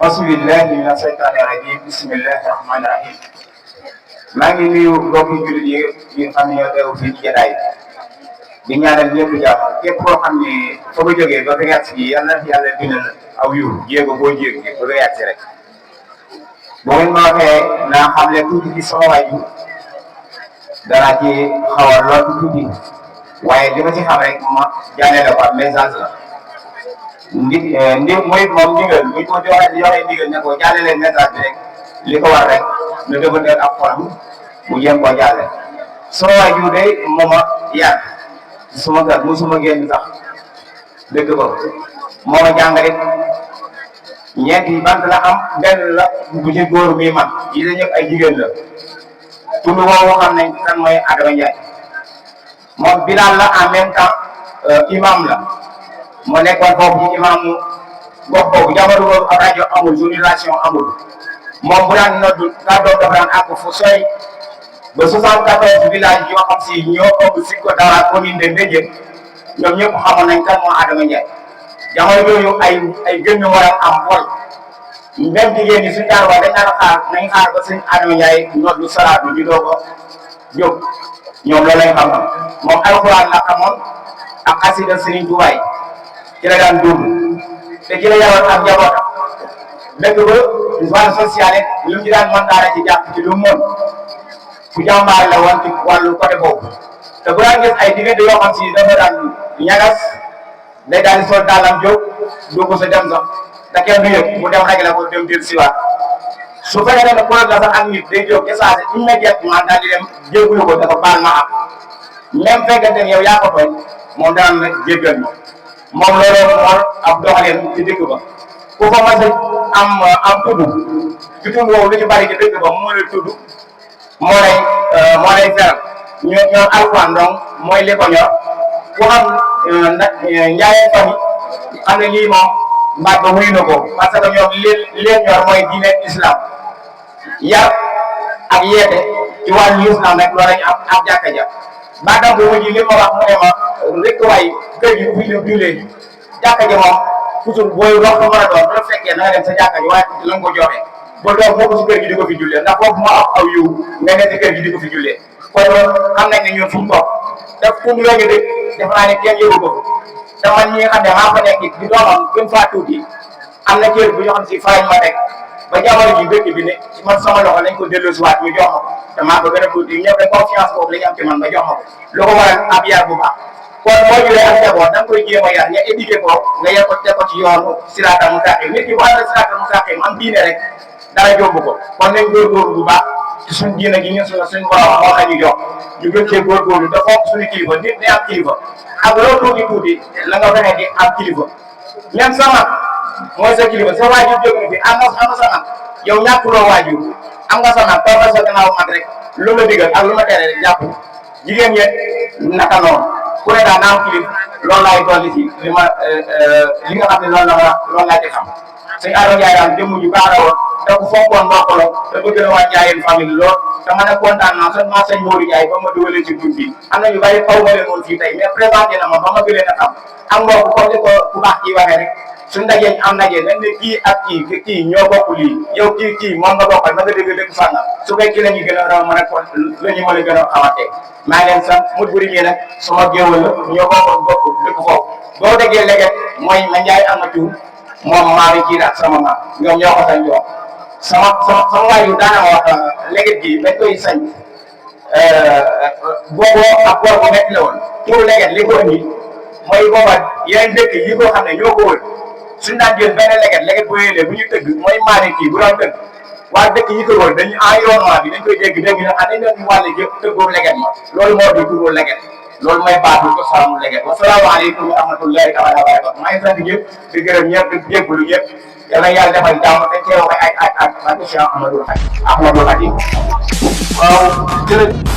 Bismillahi mina shaytaani rajiim bismillahi rahmaani rahiim maa ngi nuyu mbokki jullit yi nga xam ne ñoo teew fii ci jotaay di ñaanal ñëpp jàmm képp koo xam ne fa nga jógee ba nga yàgg si yàlla na fi yàlla bindal aw yu jéego boo jéeg ba nga yàgg si rek bu ngeen ma waxee naa xam ne tuuti ci sama waaju danaa ci xaw a lool tuuti waaye li ma ci xam rek ma jaanee la ko message la mooy moom ndigal buñ ko joxee ndigal ne ko jàllale message bi rek li ko war rek na dëgëndeel ak xolam mu jéem koo jàlle sama waaju de mooma yàgg suma gat musuma génn sax dëgg ko mooma jàngale ñeenti bant la am benn la bu ci góor mi man yi la ñëpp ay jigéen la tund woowu xam nañ kan mooy Adama Ndiaye moom Bilal la en même temps imam la moo nekkoon foofu ci imaamu gox boobu jamono boobu ab rajo amul journalisation amul moom bu daan noddu kàddoom dafa daan àgg fu sooy ba 74 villages yoo xam si ñoo ëpp si ko dans la commune de Mbédiène ñoom ñëpp xamoon nañ kan moo Adama Ndiaye jamono yooyu ay gën war a am wol même jigéen ñi suñu daan wax dañ daan nañ xaar ba suñ Adama Ndiaye noddu salaatu ñu doog a jóg ñoom loolu lañ xam moom alxuraan la xamoon ak xasida Sëriñ Tuubaa ci la daan dund te ci la yaroon ak njabootam dëkk ba wàllu social lu mu ci daan mën daara ci jàpp ci lu mu mën ku jàmbaar la woon ci wàllu côté boobu te bu daan gis ay diggante yoo xam si dafa daan ñagas day daal di sol daalam jóg dugg sa dem sax da kenn du yëg mu dem réglé ko dem dir siwaat su fekkee ne problème la sax ak nit day jóg essage immédiatement daal di dem jégalu ko dafa baal ma am même fekkente ne yow yaa ko tooñ moom daan la jéggal moom loolu moo ab doxalin ci dëkk ba ku fa mas a am tudd ci tudd woowu lu ci bari ci dëkk ba moo lay tudd moo lay feral ñoo alxuraan donc mooy li ko ñor ku xam njaayeen famille xam ne lii moom mbaat ba wuyu na ko parce que ñoom leen ñor mooy diine islam yar ak yeete ci wàllu islam rek loolu lañu am ak jàkka ja baatam bu mujj li ma wax mu ne ma rek waay kër gi bu ñu jullee jàkka ja moom toujours booy wax ko mën a doon bu la fekkee na nga dem sa jàkka ji waaye la nga ko joxe ba doon moo ko si kër gi di ko fi jullee ndax foofu moo am aw yiw nga nekk si kër gi di ko fi jullee kon xam nañ ne ñun fu mu toog te fu mu yooyu de def naa ne kenn yëgu ko te man ñi nga xam ne maa fa nekk di doomam gën faa tuuti am na kër bu ñu xam si farañ ma teg ba jamono ji dëkk bi ne ci man sama loxo lañ ko delloosiwaat ñu jox ma ko te maa ko gën a tuuti ñëpp de confiance boobu la ñu am ci man ba jox ma ko lu ko waral ab yar bu baax kon boo juree ak njaboot da nga koy jéem a yar nga éduqué ko nga yar ko teg ko ci yoonu siraatal mustaqim nit ki bu ànd siraatal mustaqim am diine rek dara jomb ko kon nañ góorgóorlu bu baax ci suñ diine gi ñun suñ borom moo la ñu jox ñu gën cee góorgóorlu te foog suñu kilifa nit day am kilifa ak loo tuuti la nga fexe di am kilifa même sama mooy sa kilifa sa waajur jóg na fi am nga sa mag yow ñàkkuloo waajur am nga sa mag toog nga sa gannaaw mag rek lu la digal ak lu la tere rek jàpp jigéen ñi naka noonu ku ne daal naam kilif loolu laay dolli ci li nga xam ne loolu laa ci xam suñu Adama Ndiaye daal jëmm ju baax la woon te ku fonkoon mbokk la te bëgg na waa Ndiayeen famille lool te man a kontaan naa seulement sëñ Modou Ndiaye ba ma dugalee ci groupe bi am na ñu bari xaw ma leen woon fii tey mais présenté na ma ba ma gën leen a xam am mbokk comme ni ko ku baax kii waxee rek suñu dajee am ndaje nañ ne kii ak kii ñoo bokk lii yow kii moom nga bokkal ma nga dégg dëgg fan su fekkee la ñuy gën a mën a kon la ñu mën a gën a xamante maa ngi leen sant mut buri ñi nag sama géwël la ñoo bokk dëkk foofu boo déggee léegi mooy ma Ndiaye am na tuur moom maa ngi kii ak sama maam ñoom ñoo ko sañ jox sama waaju daana wax léegi gi dañ koy sañ booboo ak boor bu métti la woon tuur léegi li ko indi mooy booba yeneen dëkk yi ko xam ne ñoo ko wër suñu daan jël benn leget bu yélee bu ñu tëgg mooy maane kii bu doon tëgg waa dëkk yi ko wër dañu environnement bi dañ koy dégg na dañ doon wàlle jëpp tëggoo leget ma loolu moo di turu leget loolu mooy baatu ko saamu leget wasalaamaaleykum wa rahmatullahi taala wa barakatu maa ngi sant ñëpp di gërëm ñëpp di jéggalu ñëpp yal na yàlla defal jàmm dañ cee wax ak Cheikh Ahmadou Khadim waaw jërëjëf